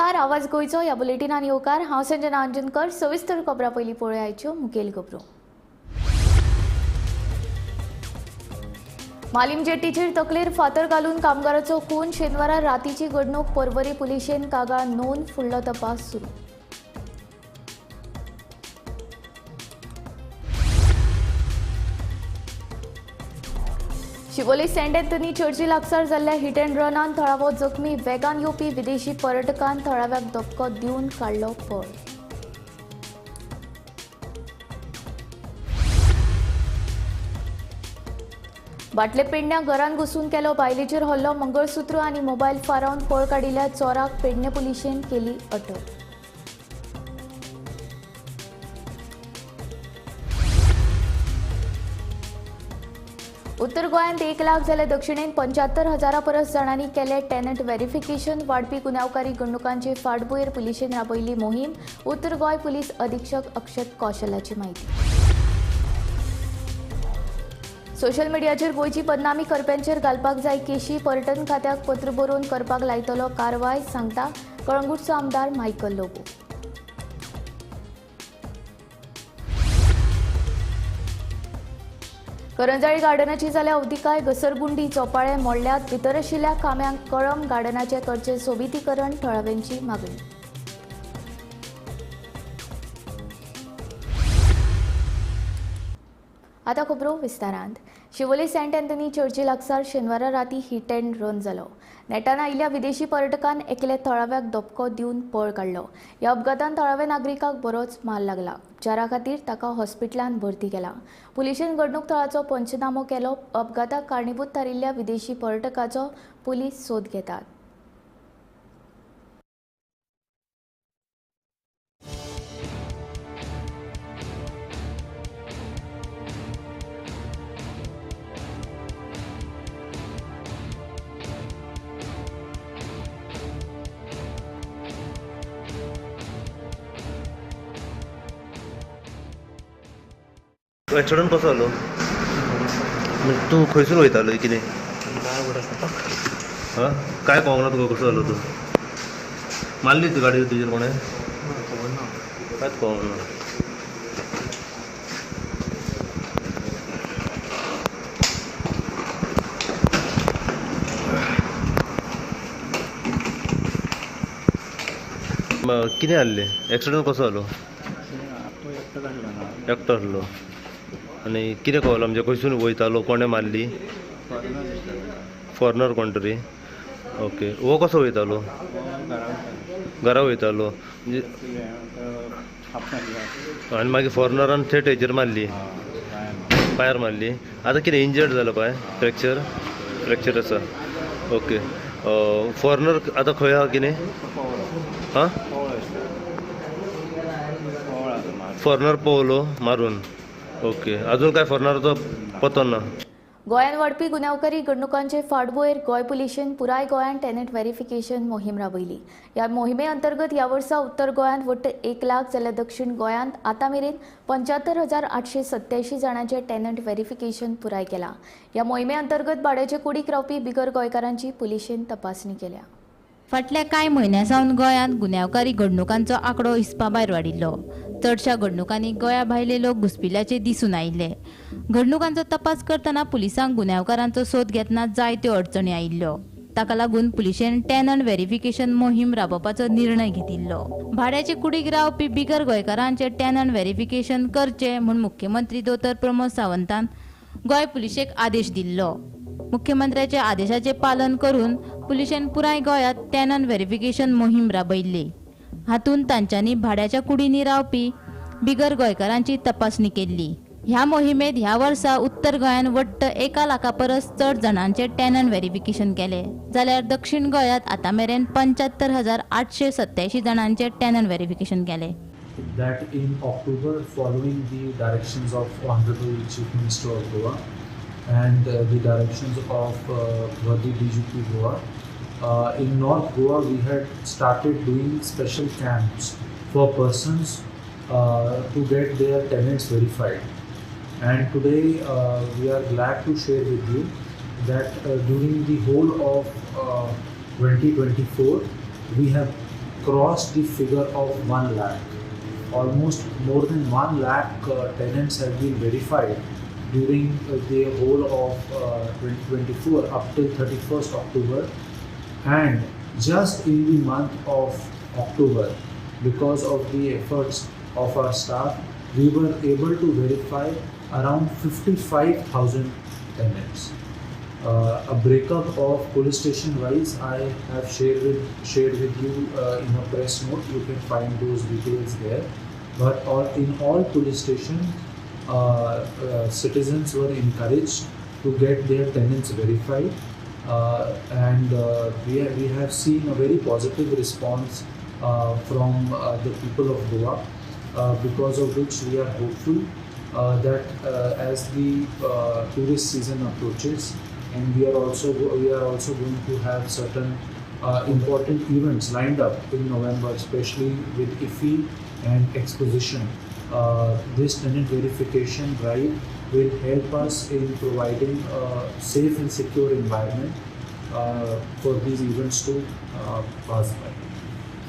नमस्कार, आवाज गोंयचो ह्या बुलेटिनान येवकार. हांव संजना अंजनकर. सविस्तर खबरां पयलीं पळोवया आयच्यो मुखेल खबरो. मालीम जेट्टीचेर तकलेर फातर घालून कामगाराचो खून. शेनवारा रातीची घडणूक. पर्वरी पुलिशेन कागाळ नोंद, फुडलो तपास सुरू. शिवोली सेंट अँथनी चर्ची लागसार जाल्ल्या हिट अँड रनान थळावो जखमी. वेगान येवपी विदेशी पर्यटकान थळाव्याक धपको दिवन काडलो पळ. बाटले पेडण्या घरान घुसून केलो बायलेचेर हल्लो. मंगळसूत्र आनी मोबायल फारावन पळ काडिल्ल्या चोराक पेडणे पुलिशेन केली अटक. उत्तर गोंयांत 1 लाख जाल्यार दक्षिणेंत 75,000 परस जाणांनी केले टेनंट व्हेरिफिकेशन. वाडपी गुन्यांवकारी घडणुकांचे फाटभुंयेर पुलिशेन राबयल्ली मोहीम. उत्तर गोंय पुलीस अधीक्षक अक्षत कौशलाची म्हायती. सोशल मिडियाचेर गोंयची बदनामी करप्यांचेर घालपाक जाय केशी. पर्यटन खात्याक पत्र बरोवन करपाक लायतलो कारवाय, सांगता कळंगूटचो आमदार मायकल लोबो. करंजाळी गार्डनाची जाल्या अवतिकाय. घसरगुंडी चोपाळे मोडल्यात. भितर आशिल्ल्या काम्यांक कळम. गार्डनाचें करचें सोबितीकरण, थळाव्यांची मागणी. आतां खबरो विस्तारांत. शिवोली सेंट अँथनी चर्ची लागसार शेनवारा राती हिट अँड रन जालो. नेटान आयिल्ल्या विदेशी पर्यटकान एकल्या थळाव्याक धपको दिवन पळ काडलो. ह्या अपघातान थळाव्या नागरिकाक बरोच माल लागला. उपचारा खातीर ताका हॉस्पिटलांत भरती केला. पुलिशेन घडणूक थळाचो पंचनामो केलो. अपघाताक कारणीभूत थारिल्ल्या विदेशी पर्यटकाचो पुलीस सोद घेतात. एक्सिडंट कसो जालो? तूं खंयसून वयतालो कितें? हां, काय कळोंक ना तुका कसो जालो तूं? मारली ती गाडी तुजेर कोणें? कांयच कळोंक ना. कितें जाल्लें? एक्सिडंट कसो जालो? एकटो आसलो. आनी कितें कळ्ळो म्हणजे खंयसून वयतालो, कोणें मारली? फॉरेनर कोण तरी. ओके, हो कसो वयतालो? घरा वयतालो म्हणजे. आनी मागीर फॉरेनरान थेट हेजेर मारली, पांयार मारली. आतां कितें इंजर्ड जालो पांय? फ्रॅक्चर? फ्रॅक्चर आसा. ओके, फॉरेनर आतां खंय आहा कितें? हां, फॉरेनर पोवलो मारून. ओके, अजून काय फॉरेनराचो पत्तो ना. गोंयांत वाडपी गुन्यांवकारी घडणुकांचे फाटभुंयेर गोंय पुलिशेन पुराय गोंयांत टेनंट व्हेरिफिकेशन मोहीम राबयली. ह्या मोहिमे अंतर्गत ह्या वर्सा उत्तर गोंयांत वट्ट 1 लाख जाल्यार दक्षिण गोंयांत आतां मेरेन 75,887 जाणांचें टेनंट व्हेरिफिकेशन पुराय केलां. ह्या मोहिमे अंतर्गत भाड्याचे कुडीक रावपी बिगर गोंयकारांची पुलिशेन तपासणी केल्या. फाटल्या कांय म्हयन्यां सावन गोंयांत गुन्यांवकारी घडणुकांचो आंकडो हिसपा भायर वाडिल्लो. चडशा घडणुकांनी गोंया भायले लोक घुसपिल्ल्याचे दिसून आयिल्ले. घडणुकांचो तपास करतना पुलिसांक गुन्यांवकारांचो सोद घेतना जायत्यो अडचणी आयिल्ल्यो. ताका लागून पुलिशेन टेनंट व्हेरिफिकेशन मोहीम राबोवपाचो निर्णय घेतिल्लो. भाड्याचे कुडीक रावपी बिगर गोंयकारांचे टेनंट व्हेरिफिकेशन करचें म्हूण मुख्यमंत्री दोतोर प्रमोद सावंतान गोंय पुलिशेक आदेश दिल्लो. मुख्यमंत्र्याच्या आदेशाचें पालन करून पुलिशेन पुराय गोंयांत टेनंट व्हेरिफिकेशन मोहीम राबयल्ली. हातूंत तांच्यांनी भाड्याच्या कुडींनी रावपी बिगर गोंयकारांची तपासणी केल्ली. ह्या मोहिमेंत ह्या वर्सा उत्तर गोंयांत वट्ट 1 लाखा परस चड जाणांचें टेनंट व्हेरिफिकेशन केलें, जाल्यार दक्षिण गोंयांत आतां मेरेन 75,887 जाणांचें टेनंट व्हेरिफिकेशन केलें. That in October, following the directions of Honorable Chief Minister of Goa and the directions of Worthy DGP Goa, in North Goa we had started doing special camps for persons to get their tenants verified. And today we are glad to share with you that during the whole of 2024 we have crossed the figure of 1 lakh. Almost more than 1 lakh tenants have been verified during the whole of 2024 up till 31st October, and just in the month of October, because of the efforts of our staff, we were able to verify around 55,000 tenants. A breakup of police station wise I have shared with you in a press note. You can find those details there. But in all police stations, citizens were encouraged to get their tenants verified, and we have seen a very positive response from the people of Goa, because of which we are hopeful that as the tourist season approaches, and we are also going to have certain important events lined up in November, especially with IFFI and exposition. This tenant verification drive will help us in providing a safe and secure environment for these events to pass by.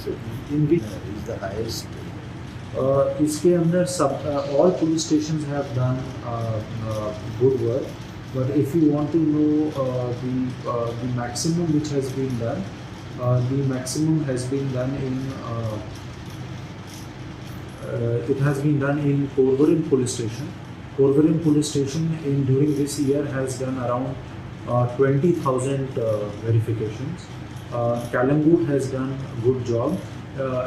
So, in which is the highest? इसके अंदर सब all police stations have done good work. But if you want to know the maximum which has been done, the maximum has been done in it has been done in Porvorim police station. Porvorim police station in during this year has done around 20,000 verifications. Calangute has done a good job.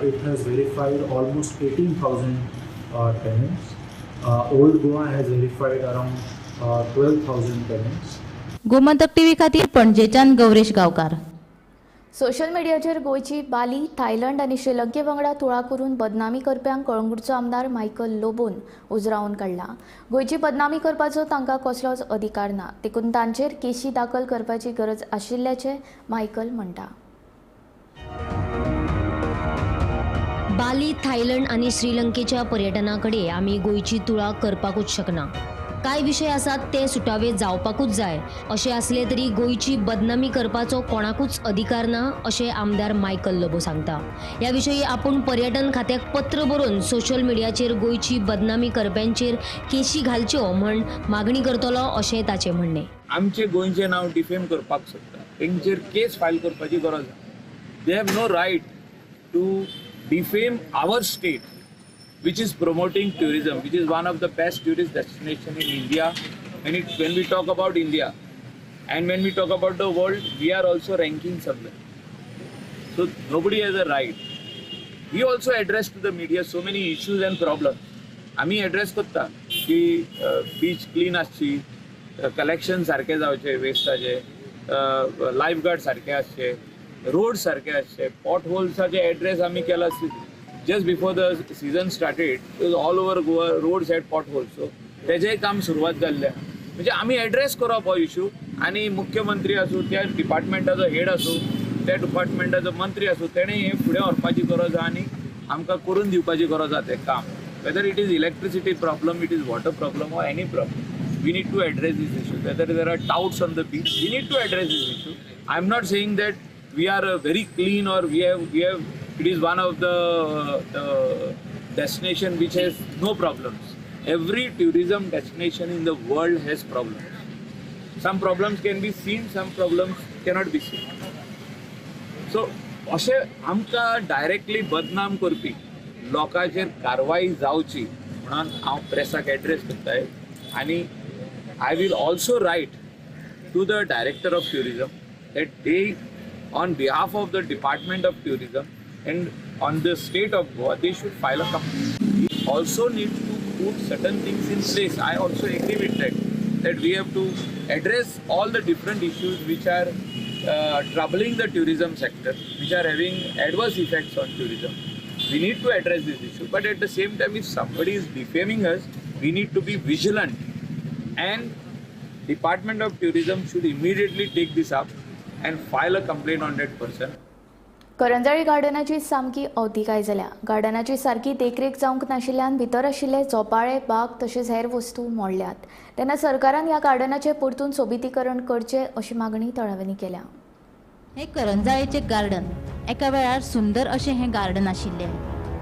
It has verified almost 18,000 tenants. Old Goa has verified around 12,000 tenants. Gomantak TV खातीर पणजेच्यान गौरेश गांवकार. Social मिडियाचेर गोंयची बाली, Thailand आनी श्रीलंके वांगडा तुळा करून बदनामी करप्यांक कळंगूटचो आमदार मायकल लोबोन उजरावन काडला. गोंयची बदनामी करपाचो तांकां कसलोच अधिकार ना, देखून तांचेर केशी दाखल करपाची गरज आशिल्ल्याचें मायकल म्हणटा. बाली, थायलंड आनी श्रीलंकेच्या पर्यटना कडेन आमी गोंयची तुळा करपाकूच शकना. कांय विशय आसात ते सुटावे जावपाकूच जाय. अशें आसले तरी गोंयची बदनामी करपाचो कोणाकूच अधिकार ना, अशें आमदार मायकल लोबो सांगता. ह्या विशयी आपूण पर्यटन खात्याक पत्र बरोवन सोशल मिडियाचेर गोंयची बदनामी करप्यांचेर केशी घालच्यो म्हण मागणी करतलो, अशें ताचें म्हणणें. आमचें गोंयचें नांव डिफेम करपाक सोदता तेंचेर केस फायल करपाची गरज आसा. They have no right to defame our state, which is promoting tourism, which is one of the best tourist destination in India. When we talk about India and when we talk about the world, we are also ranking somewhere. So nobody has a right. We also address to the media so many issues and problems. आमी address करता की beach clean आसची, collection सारकें जावचें वेस्टाचें, life guard सारके आसचे, road सारके आसचे, पॉट होल्साचे एड्रेस आमी केला. Just before the season started, all over Goa roads had potholes. So तेजेंय काम सुरवात जाल्लें. म्हणजे आमी एड्रेस करप हो इशू, आनी मुख्यमंत्री आसूं, त्या डिपार्टमेंटाचो हेड आसूं, त्या डिपार्टमेंटाचो मंत्री आसूं, तेणें हें फुडें व्हरपाची गरज आसा आनी आमकां करून दिवपाची गरज आसा तें काम. Whether it is electricity problem, it is water problem or any problem, we need to address this issue. Whether there are touts on the beach, we need to address this issue. I am not saying that we are very clean or we have it is one of the destination which has no problems. Every tourism destination in the world has problems. Some problems can be seen, some problems cannot be seen. So अशें आमकां directly बदनाम करपी लोकांचेर कारवाई जावची म्हणून हांव प्रेसाक address करताय. आनी I will also write to the director of tourism that they on behalf of the Department of Tourism and on the state of Goa, they should file a complaint. We also need to put certain things in place. I also agree with that, that we have to address all the different issues which are troubling the tourism sector, which are having adverse effects on tourism. We need to address this issue, but at the same time, if somebody is defaming us, we need to be vigilant, and Department of Tourism should immediately take this up and file a complaint on that person. Karanzalem गार्डनाची सामकी अवतिकाय जाल्या. गार्डनाची सारकी देखरेख जावंक नाशिल्ल्यान भितर आशिल्ले झोपाळे, बाग तशेंच हेर वस्तू मोडल्यात. तेन्ना सरकारान ह्या गार्डनाचें परतून सोबितीकरण करचें अशी मागणी थळाव्यांनी केल्या. हे करंजाळेचे गार्डन एका वेळार सुंदर अशें हें गार्डन आशिल्लें,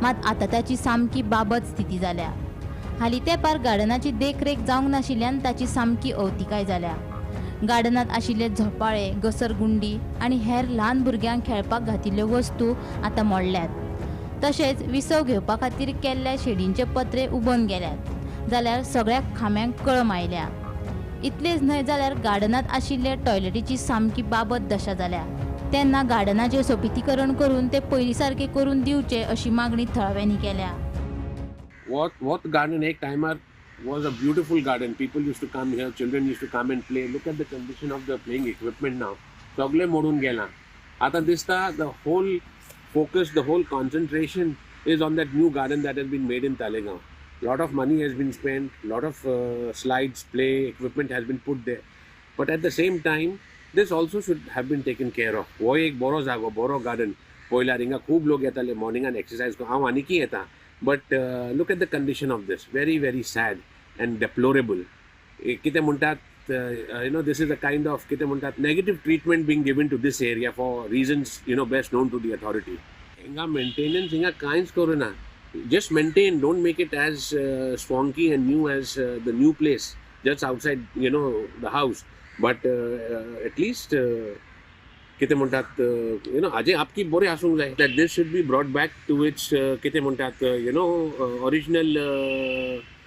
मात आतां ताची सामकी बाबत स्थिती जाल्या. हालीं तेंपार गार्डनाची देखरेख जावंक नाशिल्ल्यान ताची सामकी अवतिकाय जाल्या. गार्डनांत आशिल्ले झोपाळे, घसरगुंडी आनी हेर ल्हान भुरग्यांक खेळपाक घातिल्ल्यो वस्तू आतां मोडल्यात. तशेंच विसव घेवपा खातीर केल्ल्या शेडींचे पत्रे उबोवन गेल्यात, जाल्यार सगळ्या खांब्यांक कळम आयल्या. इतलेंच न्हय जाल्यार गार्डनांत आशिल्ले टॉयलेटीची सामकी बाबत दशा जाल्या. तेन्ना गार्डनाचें सोबितीकरण करून ते पयलीं सारकें करून दिवचें अशी मागणी थळाव्यांनी केल्या. What garden एक टायमार was a beautiful garden. People used to come here, children used to come and play. Look at the condition of the playing equipment now. सगळे मोडून गेला. आतां दिसता the whole focus, the whole concentration is on that new garden that has been made in Taleigao. Lot of money has been spent, lot of slides, play equipment has been put there. But at the same time, this also should have been taken care of. हो एक बरो जागो, बरो garden. पयल्यार हिंगा खूब लोक येताले मॉर्निंगान एक्सरसायज करून. हांव आनिकूय येता. But look at the condition of this. Very, very sad and deplorable. कितें म्हणटात, you know, this is a kind of कितें म्हणटात negative treatment being given to this area for reasons, you know, best known to the authority. हिंगा maintenance हिंगा कांयच करूं ना. Just maintain, don't make it as swanky and new as the new place just outside, you know, the house. But at least कितें म्हणटात, you know, हाजे आपकी बरें आसूंक जाय. That this should be brought back to its कितें म्हणटात, you know, original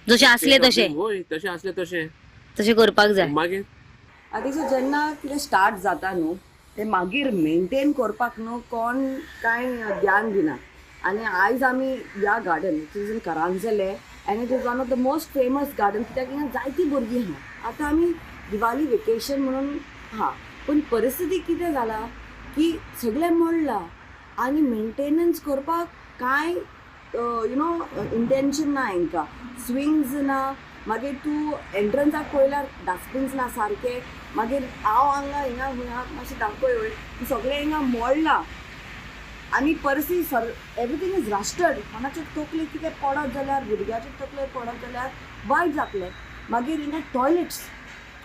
जशें आसलें तशें. हय, तशें आसलें तशें तशें करपाक जाय. मागीर आतां जेन्ना कितें स्टार्ट जाता न्हू ते मागीर मेंटेन करपाक न्हू कोण कांय ध्यान दिना. आनी आयज आमी ह्या garden it is in Karanzalem and it is one of the most famous garden, कित्याक हिंगा जायतीं भुरगीं आहा. आतां आमी दिवाली वेकेशन म्हणून आहा, पूण परिस्थिती कितें जाला की सगळें मोडलां आनी मेंटेनन्स करपाक कांय you know intention ना हांकां. स्विंग्स ना, मागीर तूं एंट्रन्साक पळयल्यार डस्टबीन्स ना सारके. मागीर हांव हांगा हिंगा हिंगा मातशें दाखय वय सगळें हिंगा मोडलां आनी परिस्थिती सर एवरीथींग is rusted. कोणाचे तकलेर कितें पडत जाल्यार, भुरग्याचे तकलेर पडत जाल्यार वायट जातलें. मागीर हिंगा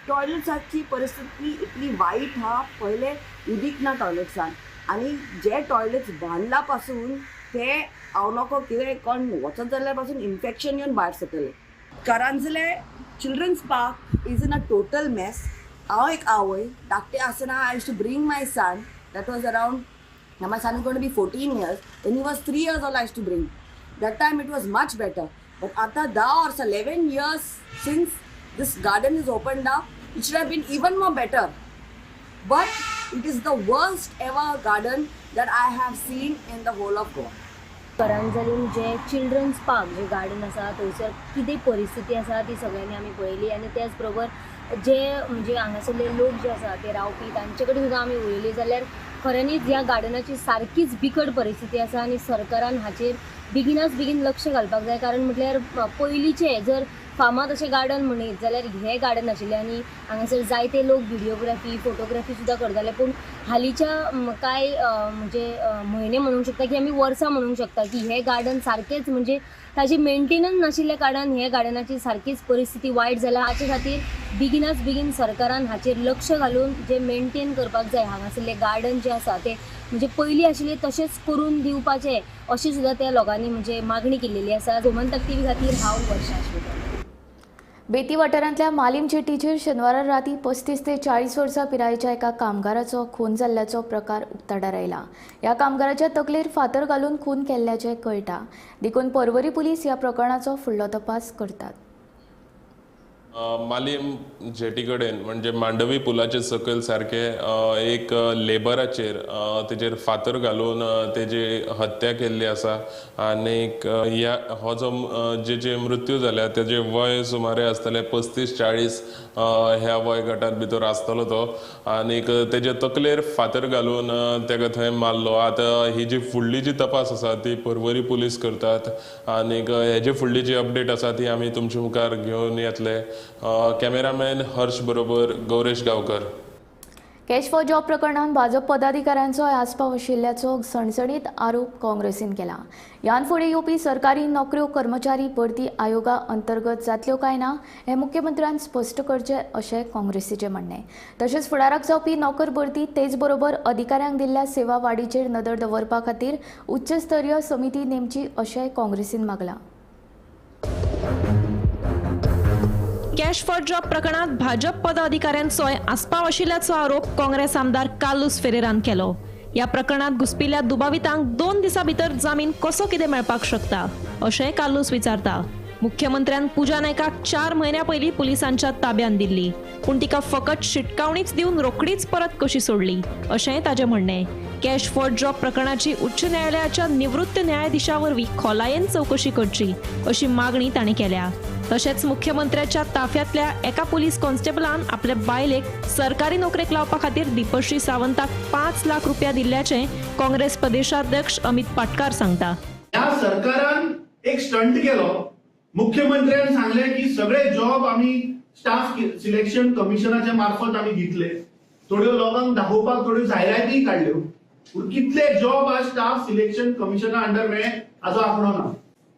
टॉयलेट्साची परिस्थिती इतली वायट आहा, पयलें उदीक ना टॉयलेट्सान आनी जे टॉयलेट्स बांदला पासून ते हांव नको कितें कोण वचत जाल्यार पासून इन्फेक्शन येवन भायर सरतलें. Karanzalem children's park is in a total mess. हांव एक आवय धाकटें आसतना I used to bring my son, that was around, now my son is going to be 14 years, when he was 3 years old I used to bring. That time it was much better. But after 10 or 11 years since this garden is opened up, it should have been even more better. But it is the worst ever garden that I have seen in the whole of Goa. Karanzalem J children's park J garden आसा थंयसर कितें परिस्थिती आसा ती सगळ्यांनी आमी पळयली. आनी त्याच बरोबर जे म्हणजे हांगासरले लोक जे आसा ते रावपी तांचे कडेन सुद्दां आमी उलयली जाल्यार खऱ्यांनीच ह्या गार्डनाची सारकीच बिकट परिस्थिती आसा आनी सरकारान हाचेर बेगिनाच बेगीन लक्ष घालपाक जाय. कारण म्हटल्यार पयलींचे जर फामाद अशें गार्डन म्हणीत जाल्यार हें गार्डन आशिल्लें आनी हांगासर जायते लोक व्हिडियोग्राफी फोटोग्राफी सुद्दां करताले. पूण हालींच्या कांय म्हणजे म्हयने म्हणूंक शकता की आमी वर्सां म्हणूंक शकता की हें गार्डन सारकेंच म्हणजे ताजी मेंटेनन्स नाशिल्ल्या कारणान हे गार्डनाची सारकीच परिस्थिती वायट जाल्या. हाचे खातीर बेगिनाच बेगीन सरकारान हाचेर लक्ष घालून जे मेंटेन करपाक जाय हांगासरले गार्डन जे आसा ते म्हणजे पयलीं आशिल्ले तशेंच करून दिवपाचें अशें सुद्दां त्या लोकांनी म्हणजे मागणी केलेली आसा. गोमंतक टीव्ही खातीर हांव वर्षा आशवेकर. बेती वाठारांतल्या मालीम जेटीचेर शेनवारा राती 35 ते 40 वर्सां पिरायेच्या एका कामगाराचो खून जाल्ल्याचो प्रकार उक्ताडार आयला. ह्या कामगाराच्या तकलेर फातर घालून खून केल्ल्याचें कळटा, देखून पर्वरी पुलीस ह्या प्रकरणाचो फुडलो तपास करतात. मालीम जेटी कडेन म्हणजे मांडवी पुलाचे सकयल सारके एक लेबराचेर तेजेर फातर घालून तेजी हत्या केल्ली आसा आनीक ह्या हो जो जेजे मृत्यू जाल्या तेजे वय सुमारे आसतले 35-40 ह्या वय गटात भितर आसतलो तो आनीक तेजे तकलेर फातर घालून तेका थंय मारलो. आतां ही जी फुडली जी तपास आसा ती पर्वरी पुलीस करतात आनीक हेजे फुडली जी अपडेट आसा ती आमी तुमचे मुखार घेवन येतले. कॅमेरामॅन हर्ष बरोबर Gauresh Gaonkar. Cash for job प्रकरणांत भाजप पदाधिकाऱ्यांचो आस्पाव आशिल्ल्याचो सणसणीत आरोप काँग्रेसीन केला. ह्यान फुडें येवपी सरकारी नोकऱ्यो कर्मचारी भरती आयोगा अंतर्गत जातल्यो काय ना हें मुख्यमंत्र्यान स्पश्ट करचें अशें काँग्रेसीचें म्हणणें. तशेंच फुडाराक जावपी नोकर भरती तेच बरोबर अधिकाऱ्यांक दिल्ल्या सेवा वाडीचेर नदर दवरपा खातीर उच्चस्तरीय समिती नेमची अशें काँग्रेसीन मागलां. कॅश फॉर जॉब प्रकरणात भाजप पदाधिकाऱ्यांचोय आस्पाव आशिल्ल्याचो आरोप काँग्रेस आमदार कार्लुस फेरेरान केलो. ह्या प्रकरणात घुसपिल्ल्या दुबावितांक 2 दिसां भितर जामीन कसो कितें मेळपाक शकता अशें कार्लुस विचारता. मुख्यमंत्र्यान पूजा नायकाक 4 म्हयन्यां पयलीं पुलिसांच्या ताब्यांत दिल्ली, पूण तिका फकत शिटकावणीच दिवन रोखडीच परत कशी सोडली अशेंय ताचें म्हणणें. कॅश फॉर जॉब प्रकरणाची उच्च न्यायालयाच्या निवृत्त न्यायाधीशा वरवीं खोलायेन चवकशी करची अशी मागणी ताणें केल्या. तशेंच मुख्यमंत्र्याच्या ताफ्यांतल्या एका पुलीस कॉन्स्टेबलान आपले बायलेक सरकारी नोकरेक लावपा खातीर दीपश्री सावंताक 5 लाख रुपया दिल्ल्याचें काँग्रेस प्रदेशाध्यक्ष अमित पाटकार सांगता. ह्या सरकारान एक स्टंट केलो. मुख्यमंत्र्यान सांगलें की सगळे जॉब आमी स्टाफ सिलेक्शन कमिशनाच्या मार्फत आमी दितले. थोड्यो लोकांक दाखोवपाक थोड्यो जायराती काडल्यो, पूण कितले जॉब आज स्टाफ सिलेक्शन कमिशना अंडर मेळ्ळे हाचो आंकडो ना.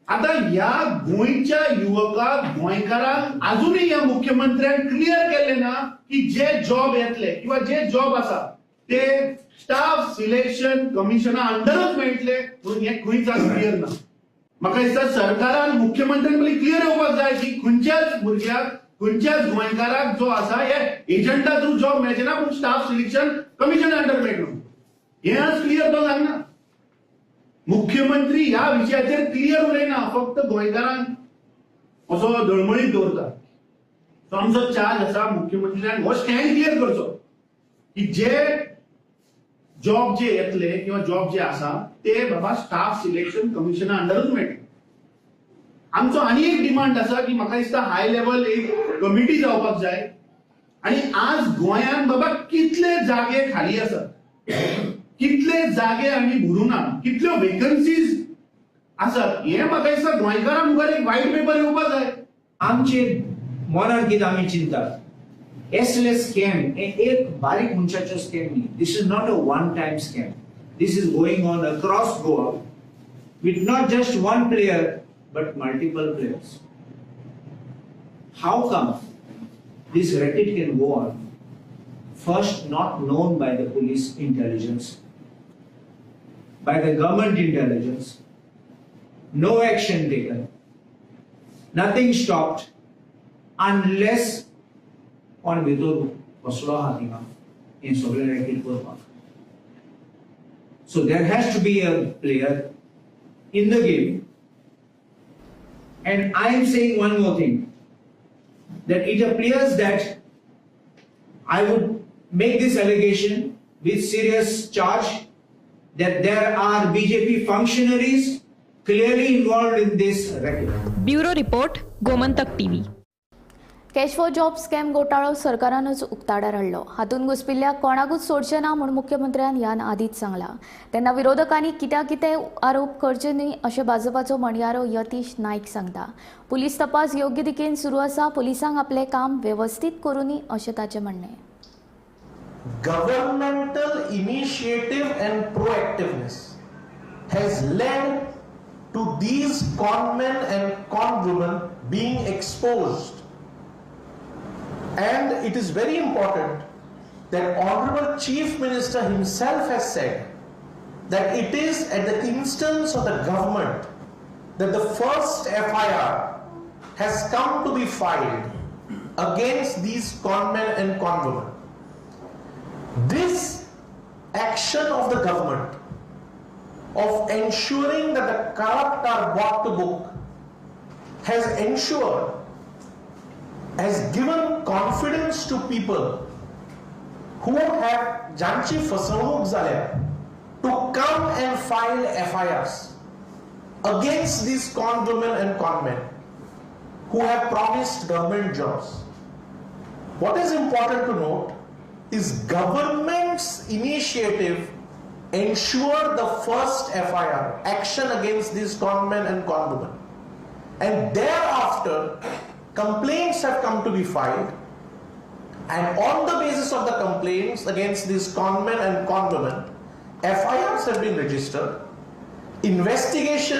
आता ह्या गोंयच्या युवकाक गोंयकारांक अजूनही ह्या मुख्यमंत्र्यान क्लियर केल्ले ना की जे जॉब येतले किंवा जे जॉब आसा ते स्टाफ सिलेक्शन कमिशना अंडरच मेळटले म्हणून हे खंयच आज क्लियर ना. म्हाका दिसता सरकारान मुख्यमंत्र्यान पयलीं क्लियर येवपाक जाय की खंयच्याच भुरग्याक खंयच्याच गोंयकाराक जो आसा हे एजंटा थ्रू जॉब मेळचे ना, पूण स्टाफ सिलेक्शन कमिशना अंडर मेळटलो हे आज क्लियर तो सांगना. मुख्यमंत्री ह्या विशयाचेर क्लियर उलयना, फक्त गोंयकारांक असो डळमळीत दवरता. सो आमचो चार्ज आसा मुख्यमंत्र्यान हो स्टँड क्लियर करचो की जे जॉब जे येतले किंवा जॉब जे आसा ते बाबा स्टाफ सिलेक्शन कमिशना अंडरूच मेळटले. आमचो आनी एक डिमांड आसा की म्हाका दिसता हाय लेवल एक कमिटी जावपाक जाय आनी आज गोंयांत बाबा कितले जागे खाली आसात, कितले जागे आमी भरूना, कितल्यो वेकन्सीज आसात हे म्हाका दिसता गोंयकारां मुखार एक वायट पेपर येवपाक जाय. आमचे मनान कितें आमी चिंतात असले स्कॅम हे एक बारीक मनशाचो स्कॅम न्ही. This is not a one time scam. This is going on across Goa with not just one player but multiple players. How come this racket can go on? First, not known by the police intelligence, by the government intelligence, no action taken, nothing stopped, unless on भितर बसलो आहा थिंगा हें सगळें racket करपाक. So there has to be a player in the game. And I am saying one more thing, that it appears that I would make this allegation with serious charge that there are BJP functionaries clearly involved in this racket. Bureau Report, Gomantak TV. Cash for job scam घोटाळो सरकारानूच उक्ताडार हाडलो. हातूंत घुसपिल्ल्या कोणाकूच सोडचें ना म्हूण मुख्यमंत्र्यान ह्यान आदींच सांगलां. तेन्ना विरोधकांनी कित्या कितें आरोप करचे न्हय अशें भाजपाचो म्हणयारो यतीश नायक सांगता. पुलीस तपास योग्य दिकेन सुरू आसा, पुलिसांक आपलें काम वेवस्थीत करूनी अशें ताचें म्हणणें. Governmental initiative and proactiveness has led to these con men and con women being exposed. And it is very important that Honorable Chief Minister himself has said that it is at the instance of the government that the first FIR has come to be filed against these con men and con women. This action of the government of ensuring that the corrupt are brought to book has ensured, has given confidence to people who have जांची फसवणूक जाल्या to come and file FIRs against these con women and con men who have promised government jobs. What is important to note is government's initiative ensure the first FIR, action against these con men and con women. And thereafter, complaints have come to be filed And on the basis of the complaints against these conmen and conwomen, FIRs have been registered, investigation